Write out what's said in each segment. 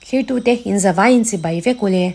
Thlirtute in zavaiin chibai vek ule.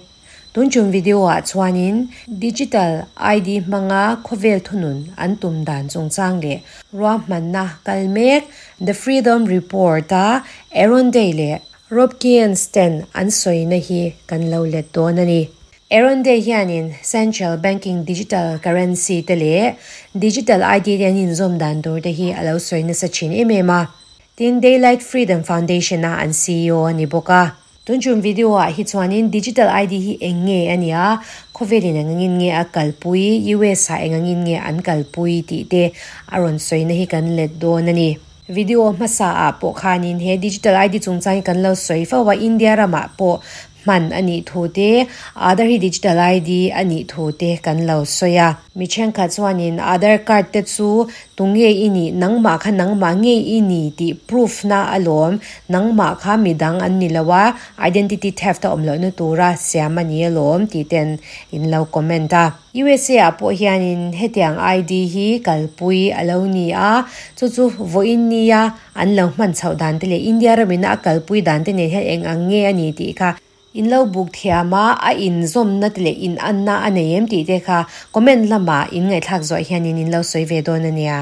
Tun chung video ah chuanin Digital ID hmanga khawvel thunun an tum dan chungchang leh ruahmanna kal mek The Freedom Report a Aaron Day leh Rob Keynes ten an sawina hi kan lo let dawn a ni. Aaron Day hianin Central Banking Digital Currency te leh Digital ID te an inzawm dan tur te hi a lo sawi nasa thin em em a. Tin, Daylight Freedom Foundation a an CEO a ni bawk a. Tun chung video ah hi chuanin Digital ID hi eng nge a nia, khawvelin eng angin nge a kalpui, US ah eng angin nge an kalpui tih te a rawn sawina hi kan let dawn a ni. Video hmasa ah pawh khanin he Digital ID chungchang hi kan lo sawi fo a, India ramah pawh hman a nih thu te, Aadhaar hi Digital ID a nih thu te kan lo sawi a. Mi thenkhat chuanin Aadhaar card te chu tunge i nih, nangmah kha nangmah nge i ni tih proof na alawm, nangmah kha midang an ni lo a, identity theft a awm lohna tura siam a ni alawm tih ten in lo comment a. USA ah pawh hianin hetiang ID hi kalpui a lo ni a, chu chu vawiin nia an lo hman chhoh dan te leh India ramina a kalpui dan te nen hian eng ang nge a ni tih kha in lo buk thiam a, a inzawmna te leh inanna a nei em tih te kha comment lamah in ngaihthlak zawh hianin in lo sawi ve dawn a nia.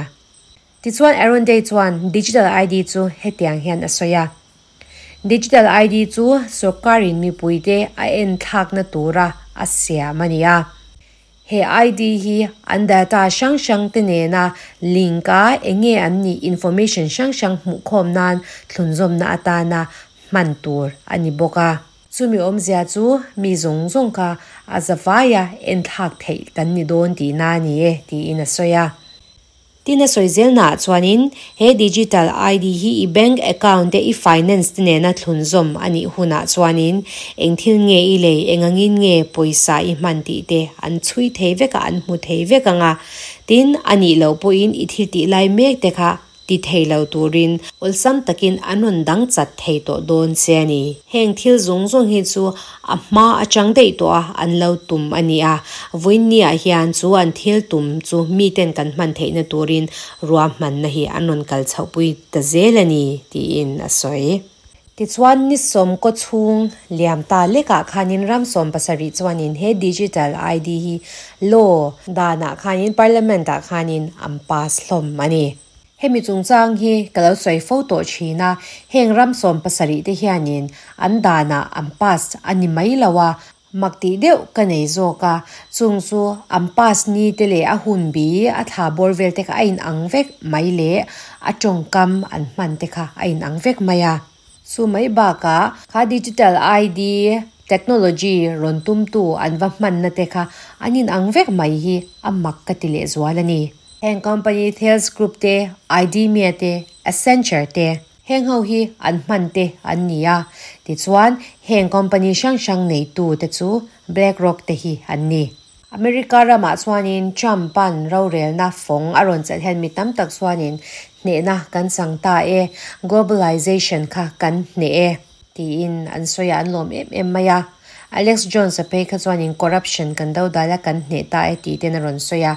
Tichuan Aaron Day chuan Digital ID chu hetiang hian a sawi a. Digital ID chu sawrkarin mipuite a enthlakna tura a siam a ni a. He ID hi an data hrang hrang te nena link a enge an nih information hrang hrang hmuhkhawm nan thlunzawmna atana hman tur a ni bawk a. Chumi awmzia chu mi zawng zawng kha a zavaia enthlak theih kan ni dawn tihna a ni e tiin a sawi a. Tin a sawi zelnaah chuanin he Digital ID hi i bank account te i finance te nena thlunzawm a nih hunah chuanin eng thil nge i lei, eng angin nge pawisa i hman tih te an chhui thei vek a, an hmu thei vek ang a. Tin, a nih loh pawhin i thil tih lai mek te kha ti thei lo turin awlsam takin an rawn dang chat thei tawh dawn che a ni. Heng thil zawng zawng hi chu a hma atang daih tawh a an lo tum a ni a, vawiinniah hian chu an thil tum chu miten kan hman theihna turin ruahmanna hi an rawn kal chhohpui ta zel a ni tiin a sawi. Tichuan ni sawmkaw chhung liam ta lekah khanin ram 70 chuanin he Digital ID hi law danah khanin Parliament ah khanin an pass hlawm a ni. Hemi chungchang hi ka lo sawi fo tawh thin a, heng ram 70 te hianin an danah an pass a ni mai lo a, mak tih deuh ka nei zawk a, chung chu an pass ni te leh a hun bi a thla bawr vel te kha a inang vek mai leh a tawngkam an hman te kha a inang vek mai a. Chu mai bakah kha Digital ID technology rawn tumtu an va hmanna te kha an inang vek mai hi a mak ka ti lehzual a ni. Heng company Thales Group te, Idemia te, Accenture te, heng ho hi an hman te an ni a. Tichuan, heng company hrang hrang neitu te chu BlackRock te hi an ni. America ramah chuanin Trump-a'n rorelna fawng a rawn chelh hian mi tam tak chuanin hnehna kan chang ta e, globalization kha kan hneh e tiin an sawi a, an lawm em em mai a. Alex Jones-a phei kha chuanin corruption kan dodal a, kan hneh ta e tih ten a rawn sawi a.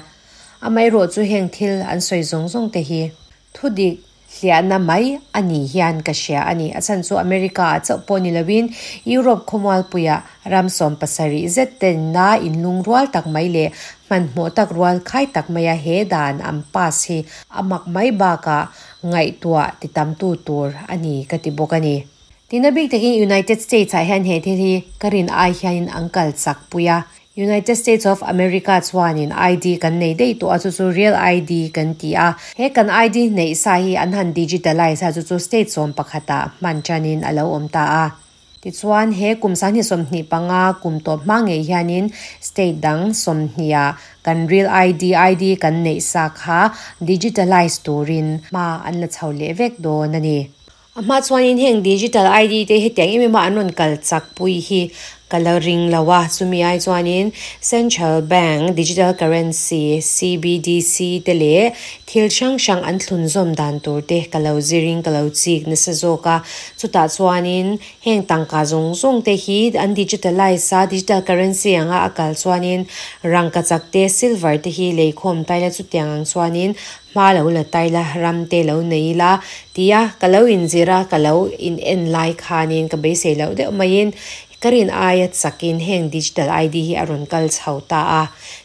Amaherawh chu heng thil an sawi zawng zawng te hi thudik hliahna mai a ni hian ka hria a ni. A chhan chu America ah chauh pawh ni loin Europe khawmualpuiah ram 70 zet tenna inlungrual tak mai leh hmanhmawh tak rual khai tak maia he dan an pass hi a mak mai bakah ngaihtuah ti tamtu tur a ni ka ti bawk a ni. Tina bik takin United States ah hian he thil hi ka rin ai hianin an kal chak pui a. United States of America chuanin ID kan nei daih tawh a, chu chu Real ID kan ti a. He kan ID neih sa hi an han digitalize a, chu chu state 11 ah hman tanin a lo awm ta a. Tichuan he kum 2025 kum tawp hma ngei hianin state dang 20 ah kan Real ID, ID kan neih sa kha digitalize turin hma an la chho leh vek dawn a ni. A hma chuanin heng Digital ID te hetiang em em a an rawn kal chak pui hi ka la ring lo a, chumi ai chuanin Central Bank Digital Currency, CBDC, te leh thil hrang hrang an thlun zawm dan tur te ka lo zirin ka lo chik nasa zawk a. Chutah chuanin heng tangka zawng zawng te hi an digitalize a, digital currency anga a kal chuanin rangkachak te silver te hi leikhawm taila chutiang ang chuanin hma lo la taila ram te lo nei ila tia ka lo inzir a, ka lo in en lai khanin ka beisei loh deuh maiin ka rin aia chakin heng digital ID hi a rawn kal chho ta a.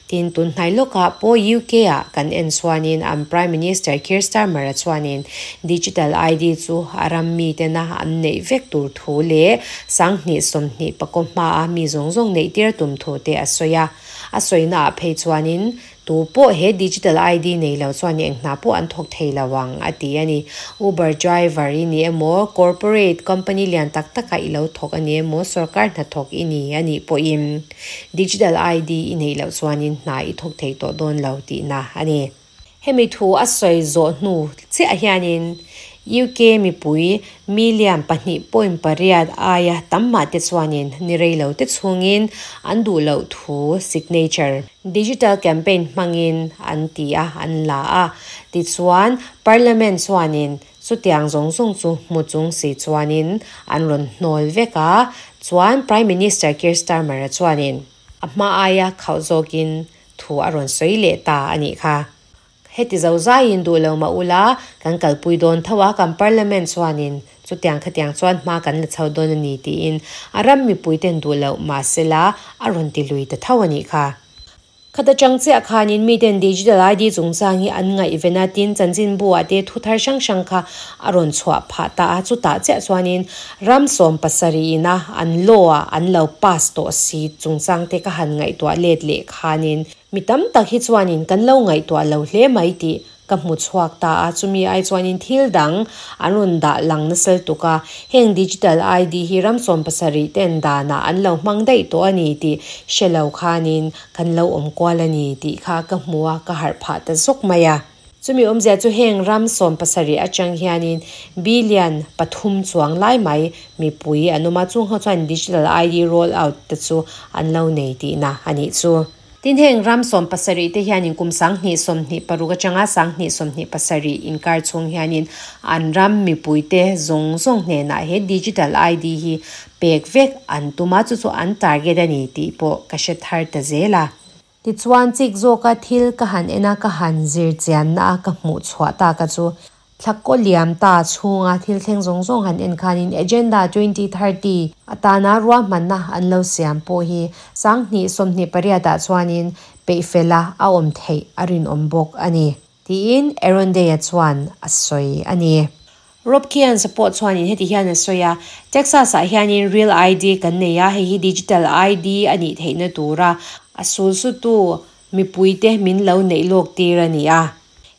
Tin, tun hnai lawkah pawh UK ah kan en chuanin an Prime Minister Keir Starmer a chuanin digital ID chu a ram mitena an neih vek tur thu leh 2025 hmaa mi zawng zawng neih tir tum thu te a sawi a. A sawinaah phei chuanin Tu pawh he digital ID nei lo chuan eng hna pawh an thawk thei lo ang, a ti a ni. Uber driver i ni emaw, corporate company lian tak takah i lo thawk a ni emaw, sorkar hnathawk i ni a nih pawhin digital ID i neih loh chuanin hna i thawk thei tawh dawn lo tihna a ni. Hemi thu a sawi zawh hnu chiah hianin UK mipui million 2.8 aia tam mah te chuanin ni rei lo te chhungin an duh loh thu signature digital campaign hmangin an ti a, an la a. Tichuan, Parliament chuanin chutiang zawng zawng chu hmu chung si chuanin an rawn hnawl vek a, chuan Prime Minister Keir Starmer-a chuanin a hma aia khauh zawkin thu a rawn sawi leh ta a nih kha. Heti zo zaiin duh lo mah ula, kan kalpui dawn tho a, kan Parliament chuanin chutiang khatiang chuan hma kan la chho dawn a ni tiin a ram mipuiten duh loh mahsela a rawn ti lui ta tho a nih kha. Khata chang chiah khanin miten Digital ID chungchang hi an ngaihven a, tin chanchinbu ah te thu thar hrang hrang kha a rawn chhuah phah ta a, chutah chiah chuanin ram 70 ina an law ah an lo pass tawh si chungchang te ka han ngaihtuah let leh khanin Mi tam tak hi chuanin kan lo ngaihtuah lo hle mai tih ka hmu chhuak ta a, chumi ai chuanin thil dang an rawn dah lang nasal tuk a, heng digital ID hi ram 70 ten danah an lo hmang daih tawh a ni tih hre lo khanin kan lo awm kual a ni tih kha ka hmu a, ka harh phah ta zawk mai a. Chumi awmzia chu heng ram 70 atang hianin billion 3 chuang lai mai mipui an awm a, chung ho chuan digital ID roll out te chu an lo nei tihna a nih chu. Tin heng ram 70 te hianin kum 2026 atanga 2027 inkar chhung hianin an ram mipuite zawng zawng hnenah he digital ID hi pek vek an tum a, chu chu an target a ni tih pawh ka hre thar ta zel a. Tichuan chik zawka thil ka han en a, ka han zir chianna a ka hmuh chhuah tak a chu Thlakkaw liam ta chhunga thil thleng zawng zawng han en khanin Agenda 2030 atana ruahmanna an lo siam pawh hi 2028 ah chuanin peihfela a awm theih a rinawm bawk a ni, tiin Aaron Day-a chuan a sawi a ni. Rob Kians-a pawh chuanin heti hian a sawi a, Texas-ah hianin Real ID kan nei a, hei hi Digital ID a nih theihna tura a sulsutu mipuite min lo neih lawk tir a ni a.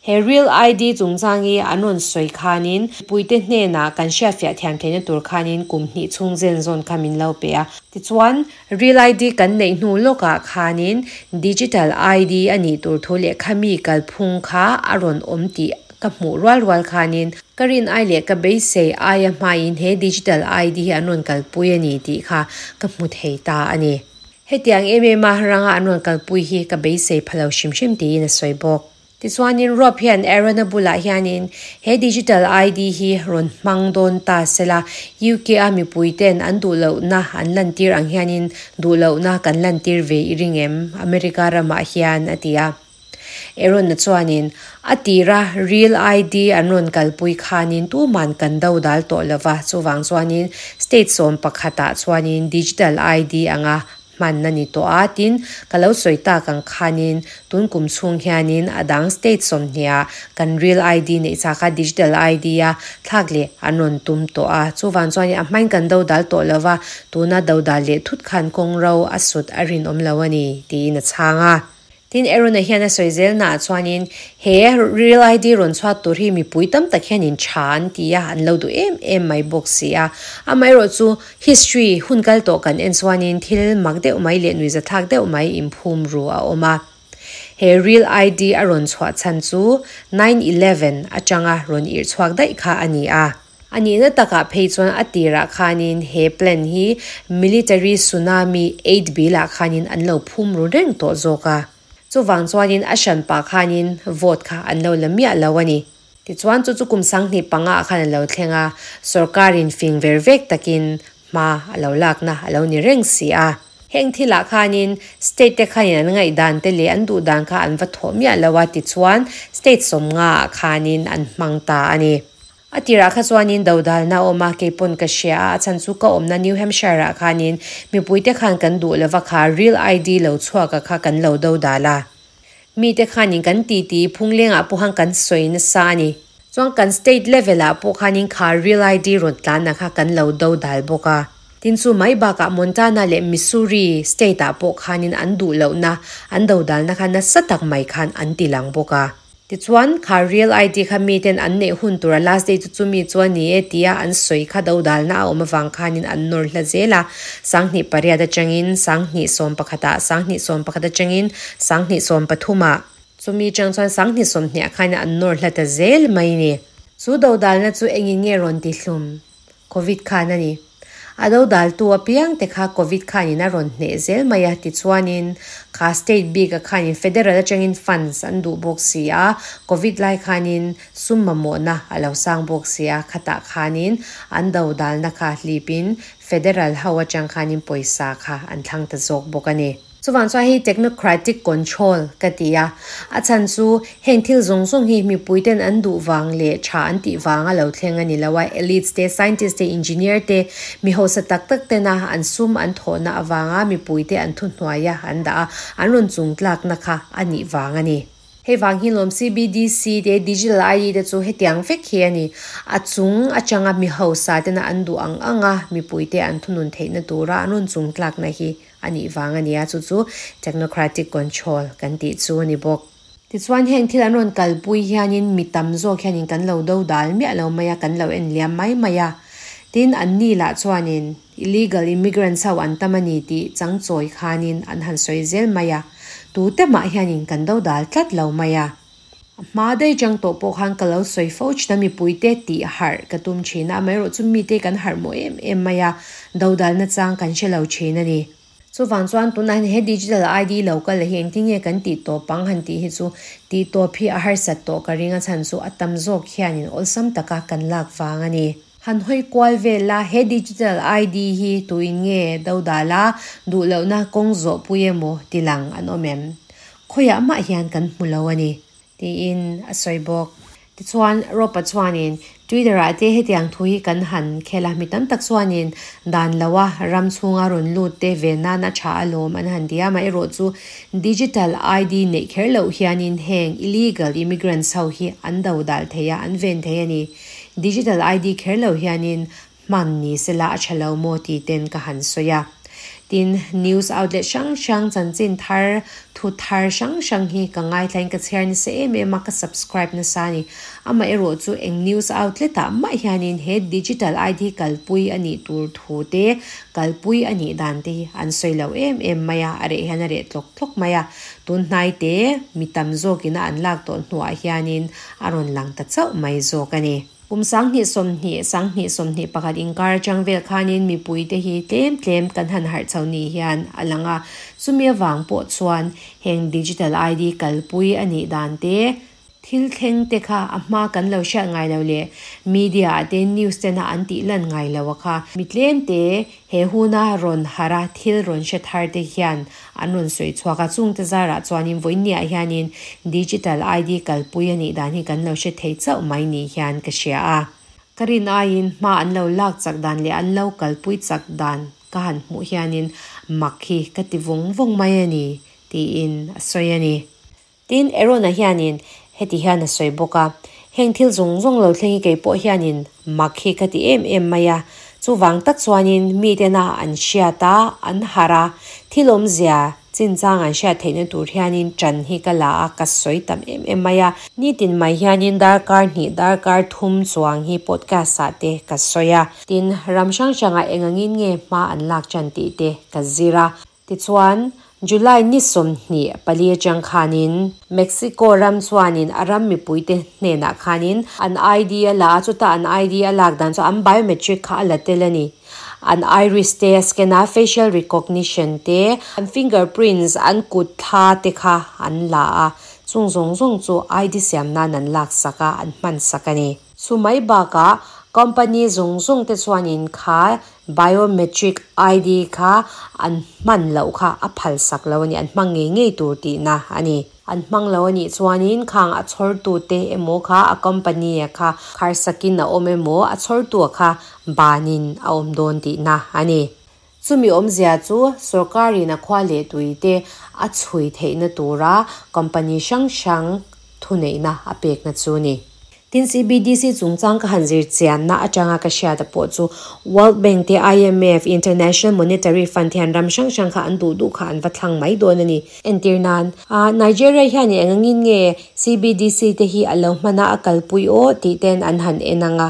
He Real ID chungchang hi an rawn sawi khanin mipuite hnenah kan hriatfiah thiam theihna tur khanin kum hnih chhung zen zawn kha min lo pe a. Tichuan, Real ID kan neih hnu lawkah khanin Digital ID a nih tur thu leh khami kalphung kha a rawn awm tih ka hmuh rual rual khanin ka rin ai leh ka beisei aia hmain he Digital ID hi an rawn kalpui a ni tih kha ka hmu thei ta a ni. Hetiang em em a ranga an rawn kalpui hi ka beisei pha lo hrim hrim tiin a sawi bawk. Tichuanin Rob hian Aaron-a bulah hianin he Digital ID hi rawn hmang dawn ta sela, UK-a mipuiten an duh lohna an lantir ang hianin duh lohna kan lantir ve i ring em? America ramah hian, a ti a. Aaron-a chuanin, A tira Real ID an rawn kalpui khanin tuman kan do dal tawh lova, chuvang chuanin state 11 ah chuanin Digital ID anga hman a ni tawh a, tin, ka lo sawi tak ang khanin tun kum chhung hianin a dang state 20 ah kan Real ID neih chak a Digital ID a thlak leh an rawn tum tawh a, chuvang chuanin a hmain kan do dal tawh lova, tuna do dal leh thut khan kawng ro a sut a rinawm lo a ni, tiin a chhang a. Tin, Aaron-a hian a sawi zelnaah chuanin he Real ID rawn chhuat tur hi mipui tam tak hianin tha an ti a, an lo duh em em mai bawk si a. Amaherawh chu history hun kal tawh kan en chuanin thil mak deuh mai leh nuihzathlak deuh mai inphum ru a awm a. He Real ID a rawn chhuah chhan chu 9/11 atanga rawn irh chhuak daih kha a ni a. A nihna takah phei chuan a tirah khanin he plan hi Military Tsunami Aid Bill-ah khanin an lo phum ru reng tawh zawk a. Chuvang chuanin a hranpah khanin vote kha an lo la miah lo a ni. Tichuan chu chu kum 2005 ah khan a lo thleng a, sorkarin fing ver vek takin hma a lo lakna a lo ni reng si a. Heng thilah khanin state te khanin an ngaihdan te leh an duhdan kha an va thawh miah lo a, tichuan state 50 ah khanin an hmang ta a ni. A tirah kha chuanin dodalna a awm a, keipawn ka hria a, a chhan chu ka awmna New Hampshire ah khanin mipuite khan kan duh lova kha Real ID lo chhuak a kha kan lo dodal a. Mite khanin kan titi phunglengah pawh khan kan sawi nasa a ni. Chuan kan state level ah pawh khanin kha Real ID rawn tlanna kha kan lo dodal bawk a. Tin chu mai bakah Montana leh Missouri state ah pawh khanin an duh lohna, an dodalna kha nasa tak mai khan an ti lang bawk a. Tichuan, kha Real ID kha miten an neih hun tura last day chu chumi chu a ni e tia an sawi kha dodalna a awm avang khanin an nawr hla zel a, 2008 atangin 2011 ah, 2011 atangin 2013 ah, chumi atang chuan 2020 ah khanin an nawr hla ta zel mai ni. Chu dodalna chu engin nge rawn ti hlum? Covid khan a ni. A dodaltu apiang te kha Covid khanin a rawn hneh zel mai a, tichuanin kha state bik a khanin federal atangin funds an duh bawk si a, Covid lai khanin sum mamawhna a lo sang bawk si a, khatah khanin an dodalna kha hlipin federal ho atang khanin pawisa kha an thlang ta zawk bawk a ni. Chuvang chuan hei technocratic control ka ti a, a chhan chu heng thil zawng zawng hi mipuiten an duh vang leh tha an tih vang a lo thleng a ni lo a, elites te, scientists te, engineer te, mi hausa tak tak tena an sum an thawhna avanga mipuite an thuhnuai a an dah a, an rawn chung tlakna kha a nih vang a ni. Hei vang hi lawm CBDC te, Digital ID te chu hetiang vek hi a ni. A chung atanga mi hausa tena an duh ang ang a mipuite an thunun theihna tura an rawn chung tlakna hi a nih vang a ni a, chu chu technocratic control kan tih chu a ni bawk. Tichuan heng thil an rawn kalpui hianin mi tam zawk hianin kan lo dodal miah lo mai a, kan lo en liam mai mai a. Tin, an ni lah chuanin illegal immigrants ho an tam a ni tih changchawi khanin an han sawi zel mai a, tute mah hianin kan dodal tlat lo mai a. A hma daih chang tawh pawh khan ka lo sawi fo thin a, mipuite tih harh ka tum thin a, amaherawh chu mite kan harh mawh em em mai a, dodalna chang kan hre lo thin a ni. Chuvang chuan tunah hian he digital ID lo kal hi engtin nge kan tih tawp ang han tih hi chu tih tawp hi a harsat tawh ka ring a chhan chu a tam zawk hianin awlsam taka kan lak vang a ni. Han hawi kual vel a, he digital ID hi tuin nge dodal a, duh lohna kawng zawh pui emaw ti lang an awm em? Khawiah mah hian kan hmu lo a ni, tiin a sawi bawk. Tichuan, Ropa chuanin Twitter-ah te hetiang thu hi kan han khel a, mi tam tak chuanin dan loa ram chhunga rawn lut te ve nan a tha alawm an han ti a, amaherawh chu digital ID neih kher loh hianin heng illegal immigrants ho hi an dodal thei a, an ven thei a ni. Digital ID kher lo hianin hman ni sela a tha lo maw tih ten ka han sawi a. Tin, news outlet hrang hrang, chanchin thar, thu thar hrang hrang hi ka ngaithlain ka chhiar nasa em em a, ka subscribe nasa a ni. Amaherawh chu eng news outlet ah mah hianin he digital ID kalpui a nih tur thu te, kalpui a nih dan te hi an sawi lo em em mai a, a reh hian a reh tlawk tlawk mai a. Tun hnai te mi tam zawkina an lak tawh hnuah hianin a rawn lang ta chauh mai zawk a ni. Kum 2020, 2021 inkar atang vel khanin mipuite hi tlem tlem kan han harh chho ni hian a lang a. Chumi avang pawh chuan heng digital ID kalpui a nih dan te, thil thleng te kha a hma kan lo hriat ngai lo leh media ah te news tena an tih lan ngai lo a kha. Mi tlem te he huna rawn harh a thil rawn hre thar te hian an rawn sawi chhuak a, chungte zarah chuanin vawiinniah hianin digital ID kalpui a nih dan hi kan lo hre thei chauh mai ni hian ka hria a. Ka rin aiin hma an lo lak chak dan leh an lo kalpui chak dan ka han hmuh hianin mak hi ka ti vawng vawng mai a ni tiin a sawi a ni. Tin, Aaron-a hianin heti hian a sawi bawk a, Heng thil zawng zawng lo thleng hi kei pawh hianin mak hi ka ti em em mai a, chuvang tak chuanin mitena an hriat a, an harh a, thil awmzia chinchang an hriat theihna tur hianin ṭan hi ka la a, ka sawi tam em em mai a. Nitin mai hianin darkar hnih, darkar thum chuang hi podcast-ah te ka sawi a. Tin, ram hrang hrangah eng angin nge hma an lak ṭan tih te ka zir a. Tichuan, July ni 24 atang khanin Mexico ram chuanin a ram mipuite hnenah khanin an ID a la a, chuta an ID a lak dan chu an biometric kha a la tel a ni. An iris te a scan a, facial recognition te, an fingerprints, an kut thla te kha an la a, chung zawng zawng chu ID siam nan an lak sak a, an hman sak a ni. Chumai bakah company zawng zawng te chuanin kha biometric ID kha an hman loh kha a phal sak lo a ni, an hmang ngei ngei tur tihna a ni. An hmang lo a nih chuanin khang a chhawrtute emaw kha a company a kha kharsakin a awm emaw a chhawrtu a kha banin a awm dawn tihna a ni. Chumi awmzia chu sorkarin a khua leh tuite a chhui theihna tura company hrang hrang thuneihna a pekna chu a ni. Tin, CBDC chungchang ka han zir chianna atanga ka hriata pawh chu World Bank te IMF, International Monetary Fund te hian ram hrang hrang kha an duh duh kha an va thlang mai dawn a ni. Entir nan, Nigeria hian eng angin nge CBDC te hi a lo hman a a kalpui aw tih ten an han en ang a.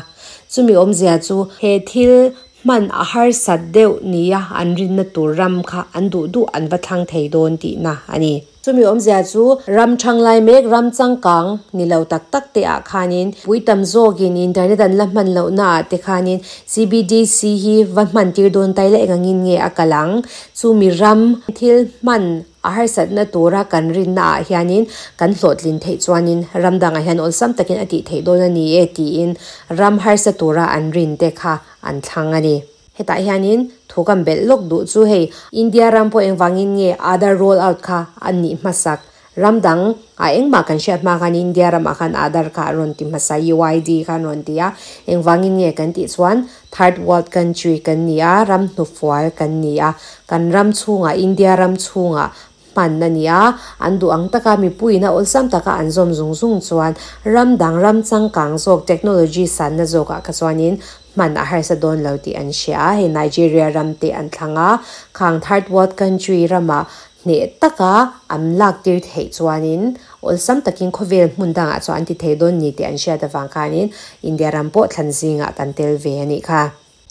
Chumi awmzia chu he thil hman a harsat deuh nia an rinna tur ram kha an duh duh an va thlang thei dawn tihna a ni. Chumi awmzia chu ram thanglai mek, ram changkang ni lo tak tak te ah khanin pui tam zawkin internet an la hman lohna ah te khanin CBDC hi va hman tir dawn tai la engangin nge a kal ang. Chumi ram thil hman a harsatna tura kan rinna ah hianin kan hlawhtlin theih chuanin ram dangah hian awlsam takin a tih theih dawn a ni e tiin ram harsa tura an rin te kha an thlang a ni. Hetah hianin thu kan belh lawk duh chu hei India ram pawh engvangin nge Aadhaar roll out kha a nih hmasak? Ram dang ah engmah kan hriat hma khan India ramah khan Aadhaar kha a rawn ti hmasa, UID kha an rawn ti a. Engvangin nge kan tih chuan third world country kan ni a, ram hnufual kan ni a, kan ram chhungah India ram chhungah hman a ni a, an duh ang taka mipuiin a awlsam taka an zawm zung zung chuan ram dang ram changkang zawk technology sanna zawkah kha chuanin hman a harsa dawn lo tih an hria a, hei Nigeria ram te an thlang a, khang third world country ramah hneh taka an lak tir theih chuanin awlsam takin khawvel hmun dangah chuan an ti thei dawn ni tih an hriat avang khanin India ram pawh thlan zingah kan tel ve a nih kha.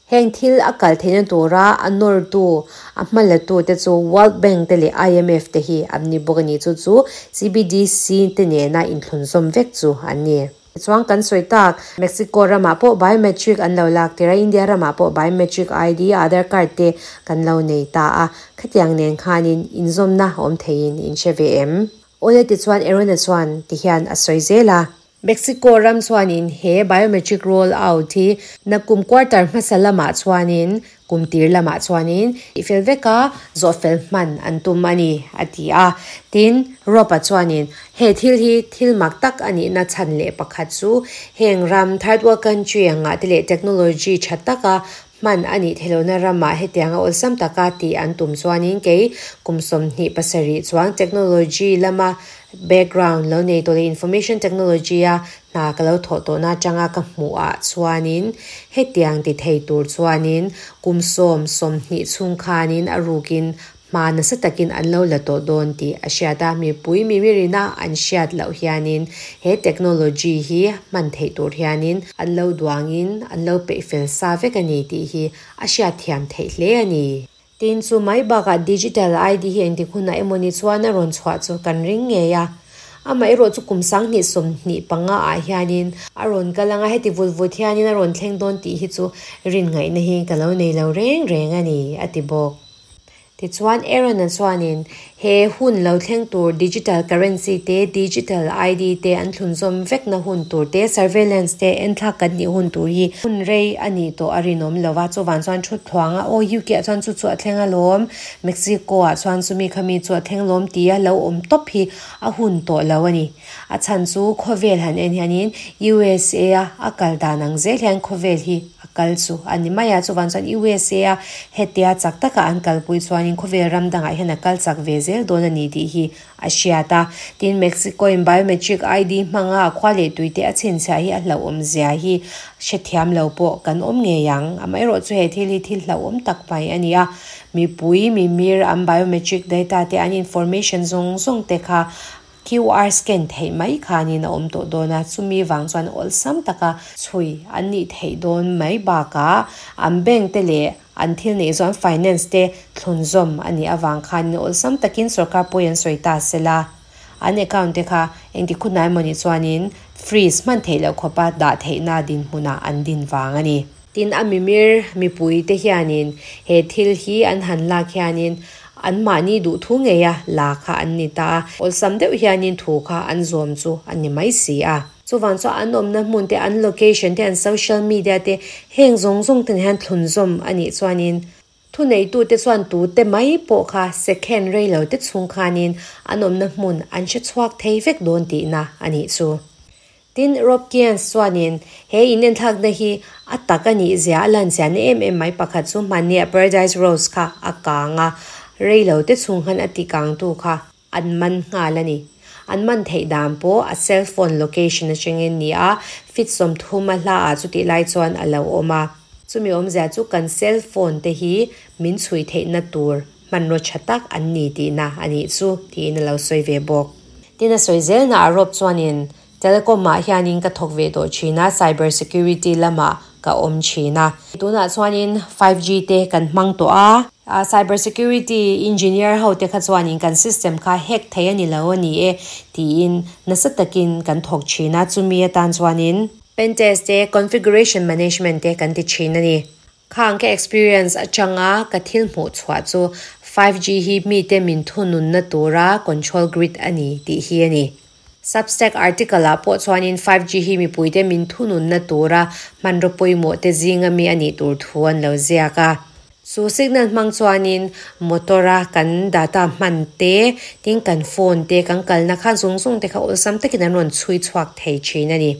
Heng thil a kal theihna tura a nawrtu, a hmalatu te chu World Bank te leh IMF te hi an ni bawk a ni. Chu chu CBDC te nena inthlunzawm vek chu an ni. Tichuan kan sawi tak, Mexico ramah pawh biometric an lo lak tir a, India ramah pawh biometric ID, Aadhaar card te kan lo nei ta a. Khatiang nen khanin inzawmna awm theiin in hre ve em? Awle tichuan Aaron-a chuan tihian a sawi zel a. Mexico ram chuanin he biometric roll out hi nakum quarter hmasa lamah chuanin kum tir lamah chuanin tih fel veka zawh fel hman an tum a ni, a ti a. Tin, Rob-a chuanin he thil hi thil mak tak a nihna chhan leh pakhat chu heng ram third world country angah te leh technology tha taka hman a nih theihlohna ramah hetianga awlsam taka tih an tum chuanin kei kum 27 chuan technology lama background lo nei tawh leh information technology a hna ka lo thawh tawhna atanga ka hmuh ah chuanin hetiang ti thei tur chuanin kum 10, 20 chhung khanin a rukin hma nasa takin an lo la tawh dawn tih a hriat a, mipui mimirina an hriat loh hianin he technology hi hman theih tur hianin an lo duangin an lo peih fel sa vek a ni tih hi a hriat thiam theih hle a ni. Tin, chu mai bakah digital ID hi engtik hunah emawni chuan a rawn chhuah chu kan ring ngei a. Amaherawh chu kum 2025 ah hianin a rawn kal ang a, heti vut vut hianin a rawn thleng dawn tih hi chu rin ngaihna hi ka lo nei lo reng reng a ni, a ti bawk. Tichuan, Aaron-a chuanin he hun lo thleng tur digital currency te, digital ID te an thlunzawm vekna hun tur te, surveillance te enthlak kan nih hun tur hi hun rei a nih tawh a rinawm lo va. Chuvang chuan thu thluanga, Aw, UK ah chuan chu chu a thleng alawm, Mexico ah chuan chumi khami chu a thleng lawm tia lo awm tawp hi a hun tawh lo a ni. A chhan chu khawvel han en hianin USA a a kal dan ang zel hian khawvel hi a kal chu a ni mai a, chuvang chuan USA a hetia chak taka an kalpui chuanin khawvel ram dangah hian a kal chak ve zel dawn a ni tih hi a hriat a. Tin, Mexico in biometric ID hmanga a khua leh tuite a chhinchhiah hi a hlauhawm zia hi hrethiam lo pawh kan awm ngei ang. Amaherawh chu he thil hi thil hlauhawm tak mai a ni a, mipui, mimir, an biometric data te, an information zawng zawng te kha. QR scan theih mai khanin a awm tawh dawn a, chumi vang chuan awlsam taka chhui an nih theih dawn mai bakah an bank te leh an thil neih zawh an finance te thlunzawm a nih avang khanin awlsam takin sorkar pawi an sawi ta sela an account te kha engtik hunah emaw ni chuanin freeze hman theih loh khawpa dah theihna dinhmunah an din vang a ni. Tin, a mimir mipui te hianin he thil hi an han lak hianin anmahni duhthu ngeia la kha an ni ta a, awlsam deuh hianin thu kha an zawm chu a ni mai si a. Chuvang chuan an awmna hmun te, an location te, an social media te heng zawng zawng te hian thlunzawm a nih chuanin thuneitute chuan tute mai pawh kha second rei lo te chhung khanin an awmna hmun an hre chhuak thei vek dawn tihna a nih chu. Tin, Rob Kians chuanin he inenthlakna hi a tak a nih zia a lan chiahna em em mai pakhat chu hmanni ah Paradise Rose kha a kang a, rei lo te chhung khan a ti kangtu kha an man nghal a ni. An man theih dan pawh a cell phone location atangin ni a, feet 30 a hla ah chutih lai chuan a lo awm a. Chumi awmzia chu kan cell phone te hi min chhui theihna tur hmanraw tha tak an ni tihna a nih chu tiin a lo sawi ve bawk. Tin, a sawi zelna ah Rob chuanin Telecom ah hianin ka thawk ve tawh thin a, cyber security lamah ka awm thin a. Tunah chuanin 5G te kan hmang tawh a, cyber security engineer ho te kha chuanin kan system kha hack thei a ni lo a ni e tiin nasa takin kan thawk thin a, chumi atan chuanin pen test te, configuration management te kan ti thin a ni. Khang ka experience atanga ka thil hmuh chhuah chu 5G hi mite min thununna tura control grid a ni tih hi a ni. Substack article ah pawh chuanin 5G hi mipuite min thununna tura hmanraw pawimawh te zinga mi a nih tur thu an lo ziak a. Chu signal hmang chuanin motor a kan data hman te, tin kan phone te kan kalna kha zawng zawng te kha awlsam takin an rawn chhui chhuak thei thin a ni.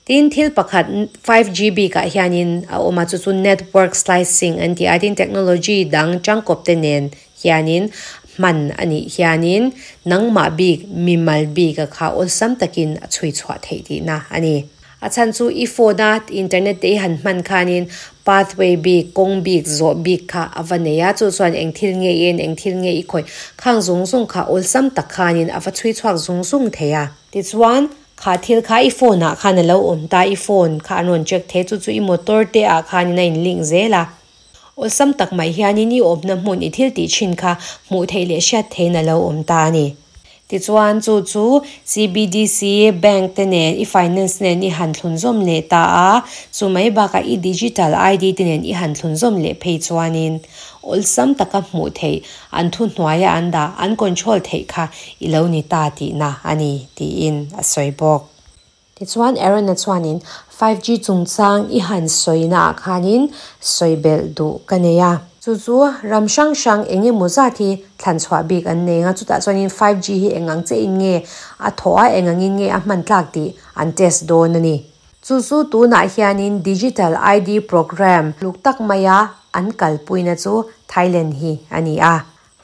Tin, thil pakhat 5G bikah hianin a awm a, chu chu network slicing an ti a, tin technology dang tangkawp te nen hianin hman a nih hianin nangmah bik, mimal bik a kha awlsam takin a chhui chhuah theih tihna a ni. A chhan chu i phone a internet te i han hman khanin pathway bik, kawng bik, zawh bik kha a va nei a, chu chuan eng thil nge i en, eng thil nge i khawih khang zung zung kha awlsam tak khanin a va chhui chhuak zung zung thei a. Tichuan, kha thil kha i phone ah khan a lo awm ta, i phone kha an rawn check thei, chu chu i motor te ah khanin a in link zel a. Awlsam tak mai hianin i awmna hmun i thil tih thin kha hmuh theih leh hriat theihin a lo awm ta a ni. Tichuan, chu chu CBDC bank te nen i finance nen i han thlunzawm leh ta a, chu mai bakah i digital ID te nen i han thlunzawm leh phei chuanin awlsam taka hmuh theih an thuhnuaia an dah, an control theih kha i lo ni ta tihna a ni, tiin a sawi bawk. Tichuan, Aaron-a chuanin 5G chungchang i han sawinaah khanin sawi belh duh ka nei a. Chu chu ram hrang hrang eng emaw zat hi thlan chhuah bik an nei ang a, chutah chuanin 5G hi eng ang chiahin nge a thawh a, eng angin nge a hman tlak tih an test dawn a ni. Chu chu tunah hianin Digital ID program luk tak maia an kalpuina chu Thailand hi a ni a.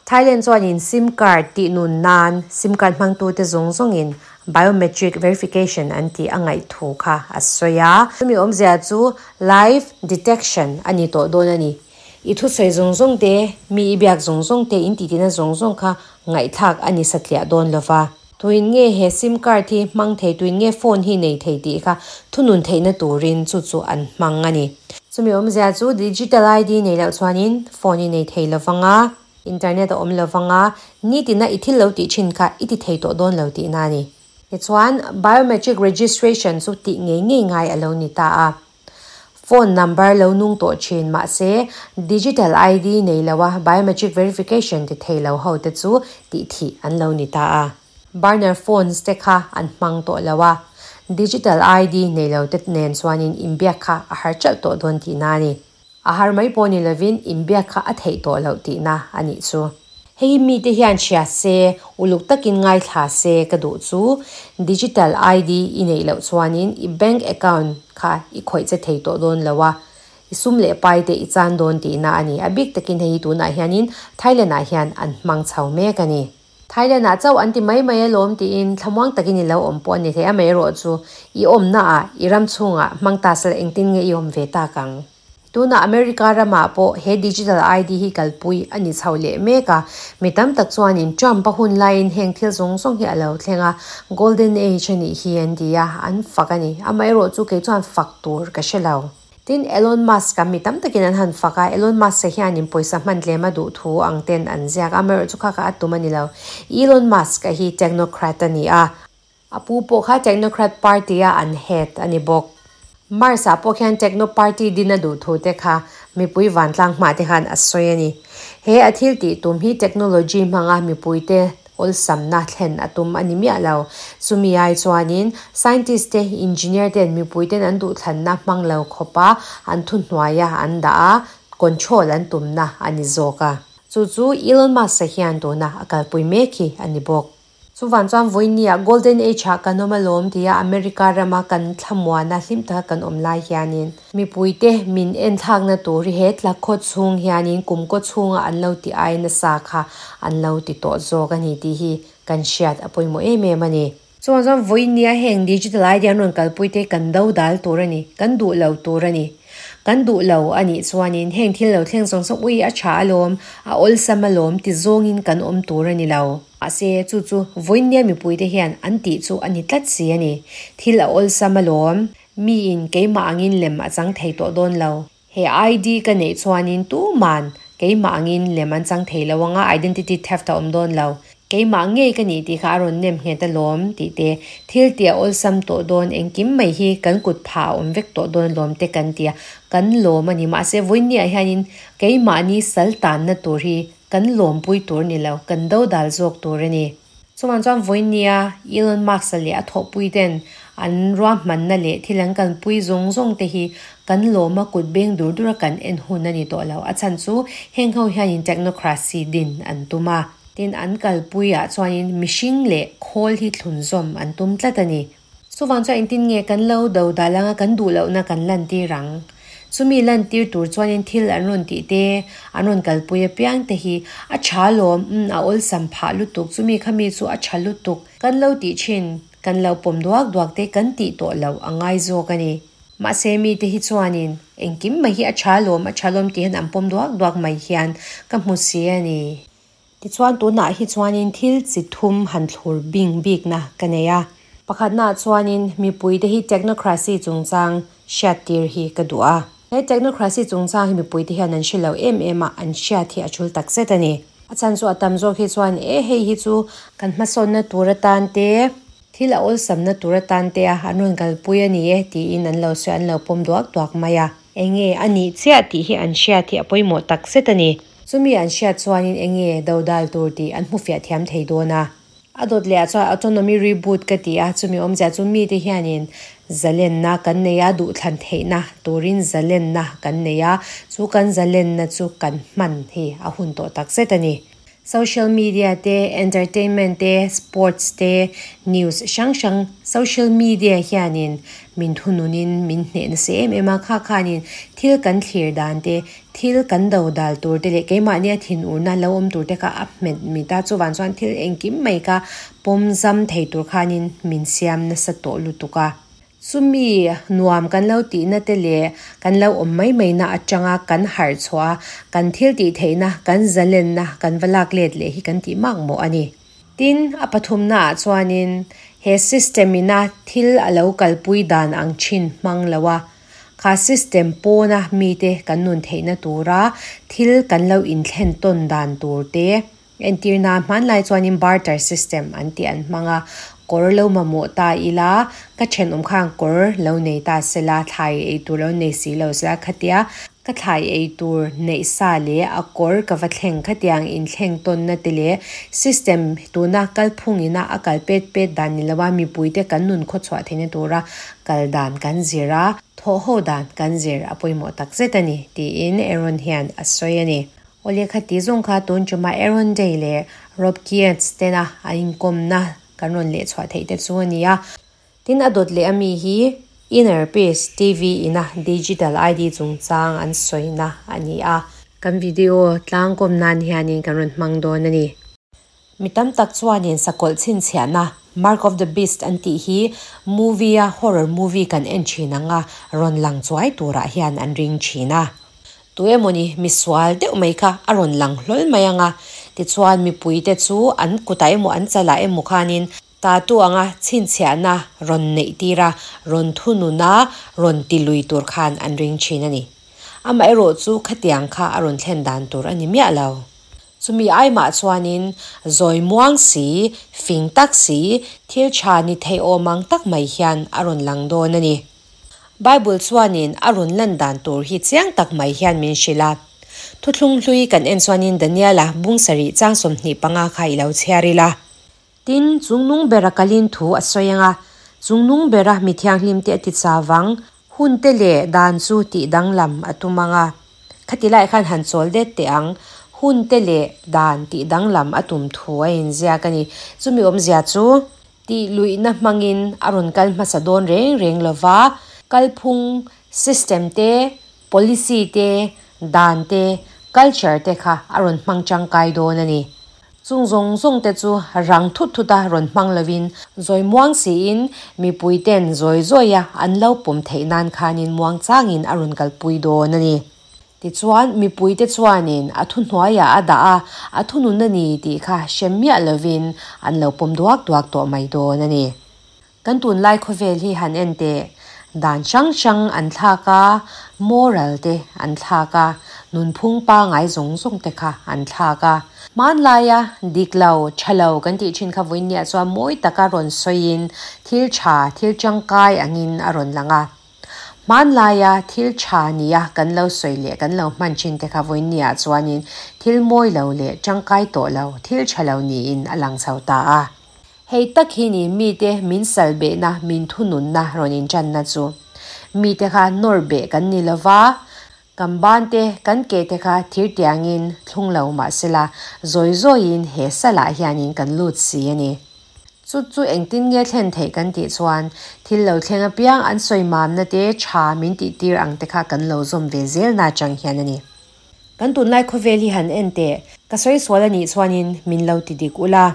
Thailand chuanin sim card tih nun nan sim card hmangtute zawng zawngin biometric verification an tih a ngaih thu kha a sawi a. Chumi awmzia chu live detection a ni tawh dawn a ni. I thusawi zawng zawng te, mi i biak zawng zawng te, in tihtina zawng zawng kha ngaihthlak a ni satliah dawn lova. Tuin nge he sim card hi hmang thei, tuin nge phone hi nei thei tih kha thunun theihna turin chu chu an hmang a ni. Chumi awmzia chu digital ID nei loh chuanin phone i nei thei lovang a, internet a awm lovang a, nitina i thil lo tih thin kha i ti thei tawh dawn lo tihna a ni. Tichuan, biometric registration chu tih ngei ngei ngai a lo ni ta a. Phone number lo nung tawh thin mahse digital ID nei lo a biometric verification ti thei lo ho te chu tih thih an lo ni ta a. Burner phones te kha an hmang tawh lo a, digital ID nei lo te nen chuanin inbiak kha a har chalh tawh dawn tihna a ni. A har mai pawh ni lovin inbiak kha a theih tawh loh tihna a nih chu. Hei mite hian hria se, uluk takin ngaithla se ka duh chu digital ID i neih loh chuanin i bank account kha i khawih che thei tawh dawn lo a, i sum leh pai te i chan dawn tihna a ni. A bik takin hei hi tunah hianin Thailand ah hian an hmang chho mek a ni. Thailand ah chauh an ti mai mai alawm tiin thlamuang takin i lo awm pawh a ni thei a, amaherawhchu i awmna ah i ram chhungah hmang ta sela engtin nge i awm ve tak ang? Tunah America ramah pawh he digital ID hi kalpui a ni chho leh mek a, mi tam tak chuanin Trump a hun laiin heng thil zawng zawng hi a lo thleng a, Golden Age a nih hi an ti a, an fak a ni. Amaherawhchu kei chuan fak tur ka hre lo. Tin, Elon Musk-a mi tam takin an han fak a, Elon Musk-a hianin pawisa hman tlem a duh thu ang ten an ziak a, amaherawhchu kha kha a tum a ni lo. Elon Musk-a hi technocrat a ni a. A pu pawh kha Technocrat Party-a an head a ni bawk. Mars-ah pawh khian Techno Party din a duh thu te kha mipui vantlang hmah te khan a sawi a ni. He a thil tih tum hi technology hmanga mipuite awlsamna thlen a tum a ni miah lo. Chumi ai chuanin scientist te, engineer ten mipuiten an duhthlanna hmang lo khawpa an thuhnuaia an dah a, control an tumna a ni zawk a. Chu chu Elon Musk-a hian tuna a kalpui mek hi a ni bawk. Chuvan chuan vawinia Golden Age ah kan awm alawm tia America rama kan thlamuana hlim taka kan awm lai hianin mipuite min enthlakna tur hi he tla khaw chhung hianin kum kaw chhunga an lo ti ai nasa kha an lo ti tawh zawk a ni tih hi kan hriat a pawimawh em em a ni. Chuan chuan vawinia heng digital ID an rawn kalpui te kan do dal tur a ni, kan duh lo tur a ni. Kan duh lo a nih chuanin heng thil lo thleng zawng zawng ui a tha alawm, a awlsam alawm ti zawngin kan awm tur a ni lo. Mahse, chu chu vawinia mipuite hian an tih chu a ni tlat si a ni. Thil a awlsam alawm. Miin keimah angin lem a chang thei tawh dawn lo. He ID ka neih chuanin tuman keimah angin lem an chang thei lo anga identity theft a awm dawn lo. Keimah ngei ka nih tih kha a rawn nem nghet alawm tih te, thil tih a awlsam tawh dawn engkim mai hi kan kut phah a awm vek tawh dawn alawm te kan ti a, kan lawm a ni. Mahse, vawinia hianin keimahni sal tanna tur hi Kan lawmpui tur ni lo, kan dodal zawk tur a ni. Chuvang chuan vawinia Elon Musk-a leh a thawhpui ten an ruahmanna leh thil an kalpui zawng zawng te hi kan lawma kut beng dur dura kan en hun a ni tawh lo. A chhan chu heng ho hianin technocracy din an tum a. Tin, an kalpuiah chuanin mihring leh khawl hi thlunzawm an tum tlat a ni. Chuvang chuan engtin nge kan lo do dal anga kan duh lohna kan lantir ang? Chumi lantir tur chuanin thil an rawn tih te, an rawn kalpui apiang te hi a tha lawm, umm a awlsam phah lutuk, chumi khami chu a tha lutuk kan lo tih thin, kan lo pawm duak duak te kan tih tawh loh a ngai zawk a ni. Mahse mite hi chuanin engkim mai hi a tha lawm, a tha lawm tih hian an pawm duak duak mai hian ka hmu si a ni. Tichuan tunah hi chuanin thil chi thum han thlur bing bikna ka nei a. Pakhatnaah chuanin mipuite hi technocracy chungchang hriattir hi ka duh a. He technocracy chungchang hi mipuite hian an hre lo em em a, an hriat hi a tul takzet a ni. A chhan chu a tam zawk hi chuan e hei hi chu kan hmasawnna tur atan te, thil a awlsamna tur atan te a an rawn kalpui a ni e tiin an lo sawi an lo pawm duak duak mai a. Enge a nih chiah tih hi an hriat hi a pawimawh takzet a ni. Chumi an hriat chuanin enge dodal tur tih an hmu fiah thiam thei dawn a. A dawt leh ah chuan autonomy reboot ka ti a, chumi awmzia chu mite hianin zalenna kan nei a, duhthlan theihna turin zalenna kan nei a, chu kan zalenna chu kan hman hi a hun tawh takzet a ni. Social media te, entertainment te, sports te, news hrang hrang social media hianin min thununin min hneh nasa em em a, kha khanin thil kan thlir dan te, Thil kan do dal tur te leh keimahnia thinurna lo awm tur te kha a hmet mit a, chuvan chuan thil engkim mai kha pawm zam thei tur khanin min siam nasa tawh lutuk a. Chumi nuam kan lo tihna te leh kan lo awm mai mai na atanga kan harh chhuah a, kan thil tih theihna, kan zalenna kan va lak let leh hi kan tih mak mawh a ni. Tin, a pathumna ah chuanin he system ina thil a lo kalpui dan ang thin hmang lo a, Kha system pawna mite kan nun theihna tura thil kan lo inthlen tawn dan tur te entirna hmanlai chuanin barter system an tih an hmang a, kawr lo mamawh ta ila ka thenawm khan kawr lo nei ta sela thlai ei tur lo nei si lo sela khatia ka thlai ei tur neih sa leh a kawr ka va thleng khatiang inthleng tawnna te leh system tuna kalphung ina a kal pet pet dan ni loa mipuite kan nun khawchhuah theihna tura Kal dan kan zir a, thawh ho dan kan zir a pawimawh tak zet a ni, tiin Aaron hian a sawi a ni. Aw lehkha ti zawng kha tun ṭuma Aaron Day leh Rob Kientz tena an inkawmna kan rawn leh chhuah theih te chu a ni a. Tin, a dawt leh a mi hi Inner Peace TV ina Digital ID chungchang an sawina a ni a. Kan video tlangkawm nan hianin kan rawn hmang dawn a ni. Mi tam tak chuanin sakawlh chhinchhiahna, Mark of the Beast an tih hi movie a horror movie kan en thin anga rawn lang chuai turah hian an ring thin a. Tu emawni misual deuh mai kha a rawn lang hlawl mai ang a, tichuan mipuite chu an kutah emaw an chalah emaw khanin tatu anga chhinchhiahna rawn neih tir a, rawn thunun a, rawn ti lui tur khan an ring thin a ni. Amaherawh chu khatiang kha a rawn thlen dan tur a ni miah lo. Chumi aimah chuanin zawi muang si, fing tak si, thil tha ni thei awm ang tak mai hian a rawn lang dawn a ni. Bible chuanin a rawn lan dan tur hi chiang tak mai hian min hrilh a. Thuthlung hlui kan en chuanin Daniela bung sarih chang 25 kha i lo chhiar ila. Tin, chungnung bera kalin thu a sawi ang a, chungnung bera mi thianghlimte a ti chavang, hunte leh dan chu tih danglam a tum ang a. Khati lai khan han chawl det teh ang, hunte leh dan tih danglam a tum thu a inziak a ni. Chumi awmzia chu tih luihna hmangin a rawn kal hmasa dawn reng reng lova, kalphung system te, policy te, dan te, culture te kha a rawn hmang tangkai dawn a ni. Chung zawng zawng te chu rang thut thut a rawn hmang lovin zawi muang siin mipui ten zawi zawi a an lo pawm theih nan khanin muang changin a rawn kalpui dawn a ni. Tichuan mipui te chuanin a thuhnuaiah a dah a, a thunun a ni tih kha hre miah lovin an lo pawm duak duak tawh mai dawn a ni. Kan tunlai khawvel hi han en teh, dan hrang hrang an thlak a, moral te an thlak a, nunphung pangai zawng zawng te kha an thlak a. Hmanlaia dik lo, tha lo kan tih thin kha vawiinniah chuan mawi taka rawn sawiin thil tha, thil tangkai angin a rawn lang a. Hmanlaia thil tha nia kan lo sawi leh kan lo hman thin te kha vawiinniah chuanin thil mawi lo leh tangkai tawh lo, thil tha lo niin a lang chho ta a. Hei tak hi ni mite min sal behna, min thununna rawn inṭanna chu. Mite kha nawr beh kan ni lova, kan ban te, kan ke te kha thir tiangin thlung lo mah sela, zawi zawiin he salah hianin kan lut si a ni. Chu chu engtin nge thlen theih kan tih chuan, thil lo thleng apiang an sawi mamna te tha min tih tir ang te kha kan lo zawm ve zelna atang hian a ni. Kan tunlai khawvel hi han en teh, ka sawi sual a nih chuanin min lo ti dik ula.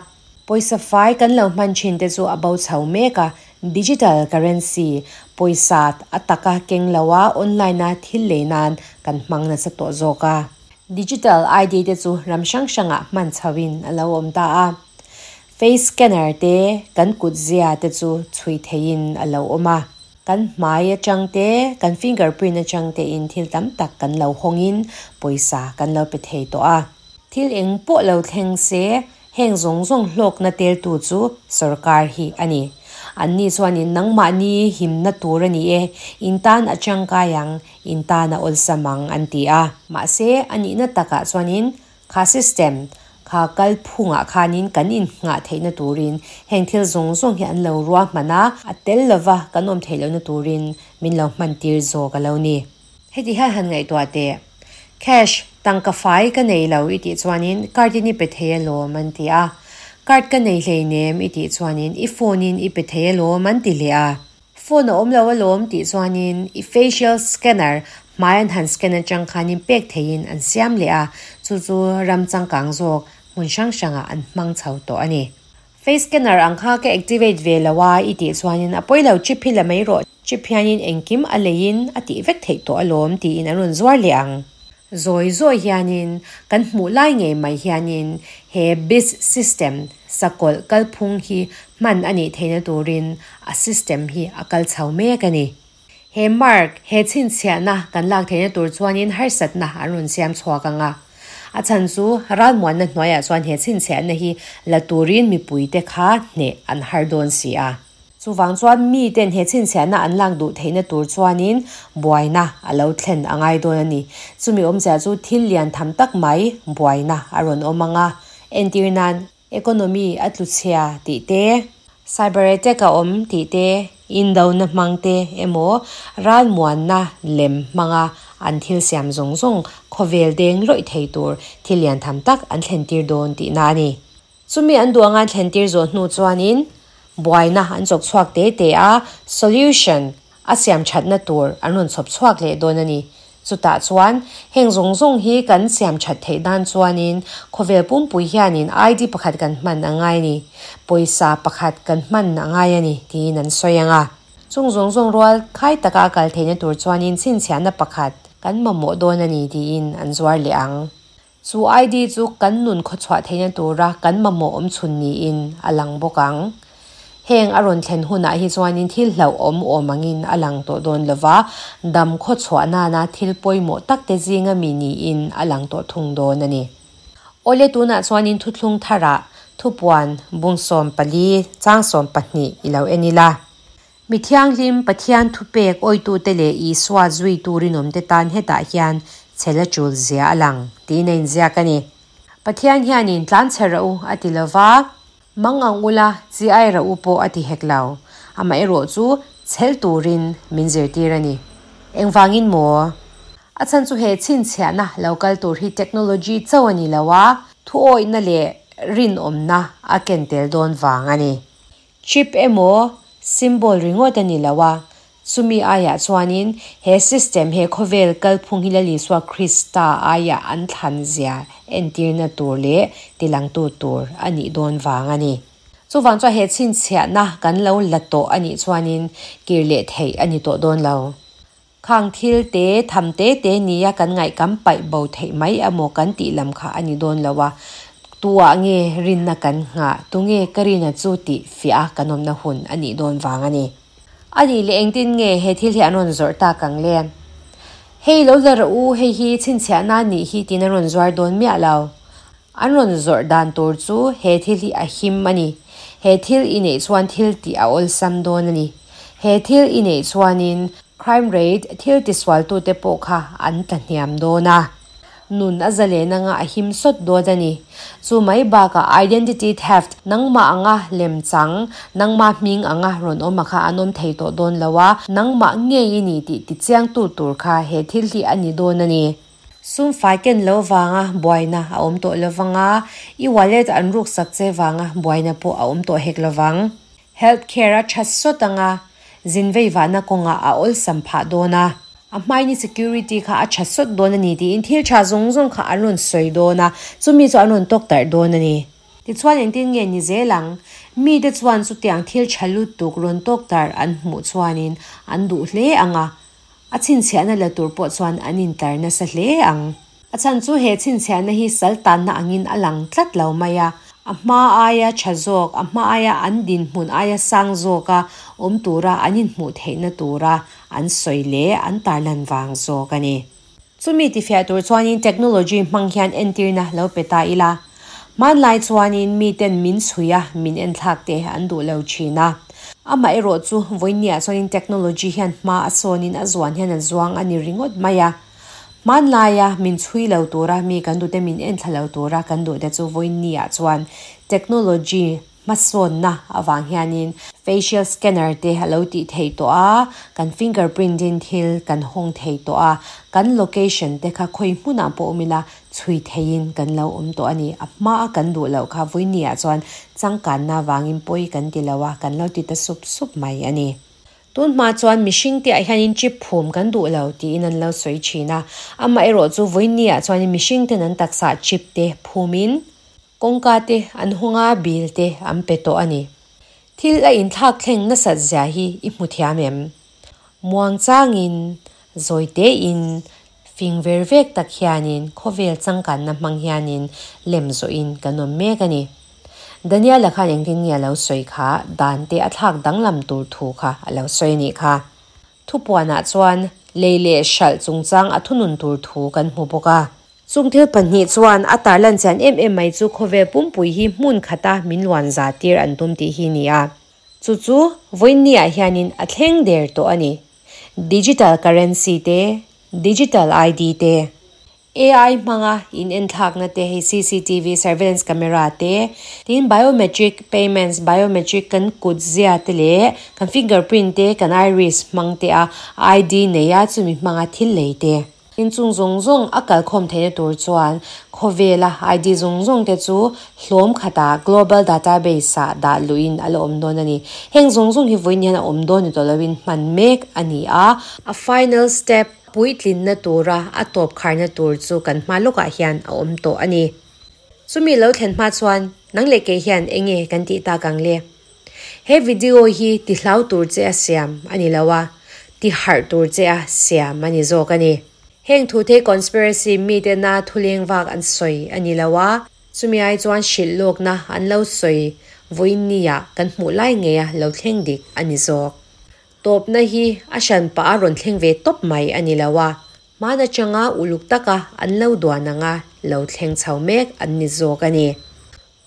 Pawisa fai kan lo hman thin te chu a bo chho mek a, digital currency, pawisa a taka keng lo a online a thil lei nan kan hmang nasa tawh zawk a. Digital ID te chu ram hrang hrangah hman chhoin a lo awm ta a. Face scanner te, kan kut zia te chu chhui theihin a lo awm a. Kan hmai atang te, kan fingerprint atang tein thil tam tak kan lo hawngin pawisa kan lo pe thei tawh a. Thil eng pawh lo thleng se, heng zawng zawng hlawkna teltu chu sorkar hi a ni. Anni chuanin nangmahni himna tur a ni e, in tan a tangkai ang, in tan a awlsam ang an ti a. Mahse, a nihna takah chuanin kha system, kha kalphungah khanin kan innghah theihna turin heng thil zawng zawng hi an lo ruahman a, a tel lova kan awm theih lohna turin min lo hman tir zawk a lo ni. Heti hian han ngaihtuah teh, Cash, tangka fai ka nei lo i tih chuanin card in i pe thei alawm an ti a. Card ka nei hleinem i tih chuanin i phone in i pe thei alawm an ti leh a. Phone a awm lo alawm tih chuanin i facial scanner hmai an han scan atang khanin pek theiin an siam leh a, chu chu ram changkang zawk hmun hrang hrangah an hmang chho tawh a ni. Face scanner ang kha ka activate ve lo a i tih chuanin a pawi lo chip hi la mai rawh, chip hianin engkim a leiin a tih vek theih tawh alawm tiin an rawn zuar leh ang. Zawi zawi hianin kan hmuh lai ngei mai hianin he bis system sakawlh kalphung hi hman a nih theihna turin a system hi a kal chho mek a ni. He mark, he chhinchhiahna kan lak theihna tur chuanin harsatna an rawn siam chhuak ang a. A chhan chu ralmuanna hnuaiah chuan he chhinchhiahna hi la turin mipuite kha hneh an har dawn si a. Chuvang chuan miten he chhinchhiahna an lak duh theihna tur chuanin buaina a lo thlen a ngai dawn a ni. Chumi awmzia chu thil lian tham tak mai buaina a rawn awm ang a. Entir nan, economy a tlu chhia tih te, cyber attack a awm tih te, indona hmang te emaw ralmuanna lem hmanga an thil siam zawng zawng khawvel deng lawih thei tur thil lian tham tak an thlen tir dawn tihna a ni. Chumi an duh anga thlen tir zawh hnu chuanin buaina an chawk chhuak te te a, solution a siam thatna tur an rawn chhawp chhuak leh dawn a ni. Chutah chuan heng zawng zawng hi kan siam that theih nan chuanin khawvel pumpui hianin ID pakhat kan hman a ngai a ni, pawisa pakhat kan hman a ngai a ni tiin an sawi ang a. Chung zawng zawng rual khai taka a kal theihna tur chuanin chhinchhiahna pakhat. kan mamawh dawn a ni tiin an zuar leh ang. Chu ID chu kan nun khawchhuah theihna tura kan mamawh awmchhun niin a lang bawk ang. Heng a rawn thlen hunah hi chuanin thil hlauhawm awm angin a lang tawh dawn lova, dam khawchhuah nana thil pawimawh tak te zinga mi niin a lang tawh thung dawn a ni. Awle tunah chuanin thuthlung tharah thupuan bung 14 chang 12 i lo en ila. Mi thianghlim Pathian thupek awitute leh Isua zui turin awmte tan hetah hian chhel a tul zia a lang tiin a inziak a ni. Pathian hianin tlan chhe rawh u a ti lova, mang ang ula chi ai rawh u pawh a ti hek lo. Amaherawh chu chhel turin min zirtir a ni. Engvangin maw? A chhan chu he chhinchhiahna lo kal tur hi technology chauh a ni lo a, thuawihna leh rinawmna a ken tel dawn vang a ni. Chip emaw symbol ringawt a ni lo a, chumi aiah chuanin he system he khawvel kalphung hi Lal Isua Krista aia an thlan zia entirna tur leh tilangtu tur a nih dawn vang a ni. Chuvang chuan he chhinchhiahna kan lo la tawh a nih chuanin kir leh theih a ni tawh dawn lo. Khang thil te tham te te nia kan ngaih kan paih bo theih mai emaw kan tih lam kha a ni dawn lo a, tuah nge rinna kan nghah, tunge ka rina chu tih fiah a kan awmna hun a nih dawn vang a ni. A nih leh engtin nge he thil hi an rawn zawrh tak ang le? Hei lo la rawh u, hei hi chhinchhiahna a nih hi tiin an rawn zuar dawn miah lo. An rawn zawrh dan tur chu he thil hi a him a ni. He thil i neih chuan thil tih a awlsam dawn a ni. He thil i neih chuanin Crime rate thil tisualtute pawh kha an tla hniam dawn a, nun a zalen anga a him sawt dawn a ni. Chu mai bakah identity theft nangmah anga lem chang, nangmah hming anga rawn awm a kha an awm thei tawh dawn lo a, nangmah ngei i ni tih tichiangtu tur kha he thil hi a ni dawn a ni. Sum fai ken lo vanga buaina a awm tawh lovang a, i wallet an ruksak che vanga buaina pawh a awm tawh hek lovang. Health care a tha sawt anga zin vei vahna kawngah a awlsam phah dawn a, a hmaini security kha a tha sawt dawn a ni tiin thil tha zawng zawng kha an rawn sawi dawn a, chumi chu an rawn tawk tarh dawn a ni. Tichuan engtin nge ni zel ang? Mite chuan chutiang thil tha lutuk rawn tawk tarh an hmuh chuanin an duh hle ang a, a chhinchhiahna la tur pawh chuan an intlar nasa hle ang. A chhan chu he chhinchhiahna hi sal tanna angin a lang tlat lo mai a, a hma aia tha zawk, a hma aia an dinhmun aia sang zawka awm tura an inhmuh theihna tura an sawi leh an tarlan vang zawk a ni. Chumi tifiah tur chuanin technology hmang hian entirna lo pe ta ila. Hmanlai chuanin miten min chhui a, min enthlak te an duh lo thin a. Amaherawh chu vawinia chuanin technology hian hma a sawnin a zuan hian a zuang a ni ringawt mai a. Hmanlaia min chhui lo tura mi kan duhte min enthla lo tura kan duhte chu vawinia chuan technology hmasawnna avang hianin facial scanner te a lo tih theih tawh a, kan fingerprint in thil kan hawng thei tawh a, kan location te kha khawi hmunah pawh awm ila chhui theiin kan lo awm tawh a ni. A hmaa kan duh loh kha vawinia chuan changkanna avangin pawi kan ti lo a, kan lo ti ta sup sup mai a ni. Tun hma chuan mihring te ah hianin chip phum kan duh lo tiin an lo sawi thin a, amaherawh chu vawinia chuanin mihring ten an taksa ah chip te phumin kawngka te an hawng a, bill te an pe tawh a ni. Thil a inthlak thleng nasat zia hi i hmu thiam em? Muang changin, zawi tein, fing ver vek tak hianin khawvel changkanna hmang hianin lem zawhin kan awm mek a ni. Daniela khan engtin nge a lo sawi kha, dan te a thlak danglam tur thu kha a lo sawi a nih kha. Thupuanah chuan lei leh hralh chungchang a thunun tur thu kan hmu bawk a. Chung thil pahnih chuan a tarlan chian em em mai chu khawvel pumpui hi hmun khata min luan za tir an tum tih hi ni a. Chu chu vawiinniah hianin a thleng der tawh a ni. Digital currency te, digital ID te. AI hmanga in enthlakna te hei cctv surveillance camera te, tin biometric payments, biometric kan kut zia te leh kan fingerprint te kan iris hmang te a ID nei a chumi hmanga thil lei te. Tin chung zawng zawng a kalkhawm theihna tur chuan khawvela ID zawng zawng te chu hlawm khatah global database ah dah luhin a la awm dawn a ni. Heng zawng zawng hi vawiin hian a awm dawn ni tawh loin hman mek a ni a. A final step Puitlinna tura a tawp kharna tur chu kan hma lawkah hian a awm tawh a ni. Chumi lo thlen hma chuan nang leh kei hian eng nge kan tih tak ang le? He video hi ti hlau tur che a siam a ni lo a, ti harh tur che a siam a ni zawk a ni. Heng thu te conspiracy mi te na thuleng wak an soi ani lawa chumi ai chuan hrilh lawkna an lo sawi vawinia kan hmuh lai ngei a lo thleng dik a ni zawk. Tawpna hi a hran pah a rawn thleng ve tawp mai a ni lo a, hman atanga uluk taka an lo duan anga lo thleng chho mek an ni zawk a ni.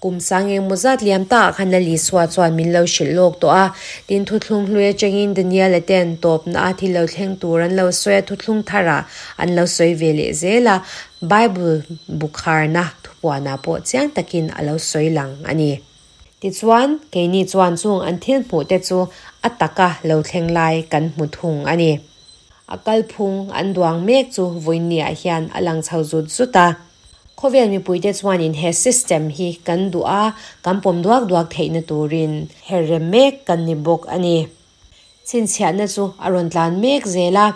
Kum sang engmaw zat liam ta ah khan Lal Isua chuan min lo hrilh lawk tawh a, tin thuthlung hlui atangin Daniel-a ten tawpna a thil lo thleng tur an lo sawi a, thuthlung tharah an lo sawi ve leh zel a, Bible bu kharna thupuanah pawh chiang takin a lo sawi lang a ni. Tichuan, keini chuan chung an thil hmuh te chu a taka lo thleng lai kan hmu thung a ni. A kalphung an duang mek chu vawiinniah hian a lang chho zut zut a. Khawvel mipuite chuanin he system hi kan duh a, kan pawm duak duak theihna turin her rem mek kan ni bawk a ni. Chhinchhiahna chu a rawn tlan mek zel a,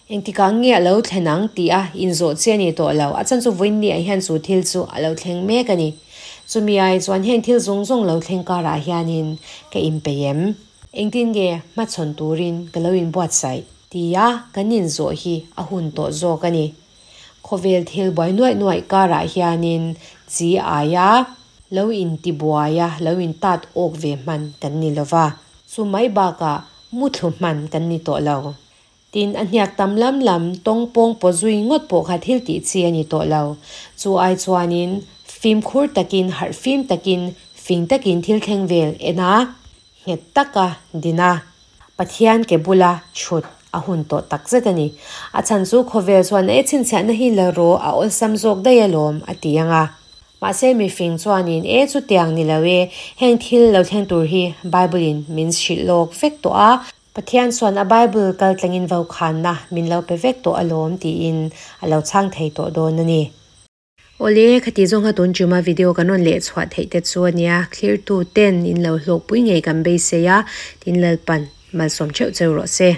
engtikah nge a lo thlen ang tih a inzawh chi a ni tawh lo, a chan chu vawiinniah hian chu thil chu a lo thleng mek a ni. Chumi ai chuan heng thil zawng zawng lo thleng karah hianin ka inpeih em? Engtin nge hmachhawn turin ka lo inbuatsaih? Tia kan inzawh hi a hun tawh zawk a ni. Khawvel thil buai nuaih nuaih karah hianin chi aia lo inti buaia lo intat awk ve hman kan ni lo va, chu mai bakah muthlu hman kan ni tawh lo. Tin, a hniak tam lam lam tawng pawng paw zui ngawt pawh kha thil tih chi a ni tawh lo. Chu ai chuanin fimkhur takin, harh fim takin, fing takin thil thleng vel en a. Nghet taka din a, Pathian ke bula chhut a hun tawh tak zet a ni. A chhan chu khawvel chuan e chhinchhiahna hi la rawh a awlsam zawk daih alawm a ti ang a. Mahse mifing chuanin e chutiang ni lo e, heng thil lo thleng tur hi Bible in min hrilh lawk vek tawh a, Pathian chuan a Bible kal tlangin vokhanna min lo pe vek tawh alawm tiin a lo chhang thei tawh dawn a ni. Awle, khati zawnga tun chuma video kan rawn leh chhuah theih te chu a nia, clear tu ten in lo hlawkpui ngei kan beisei a, tin Lalpan malsawm theuh cheu rawh se.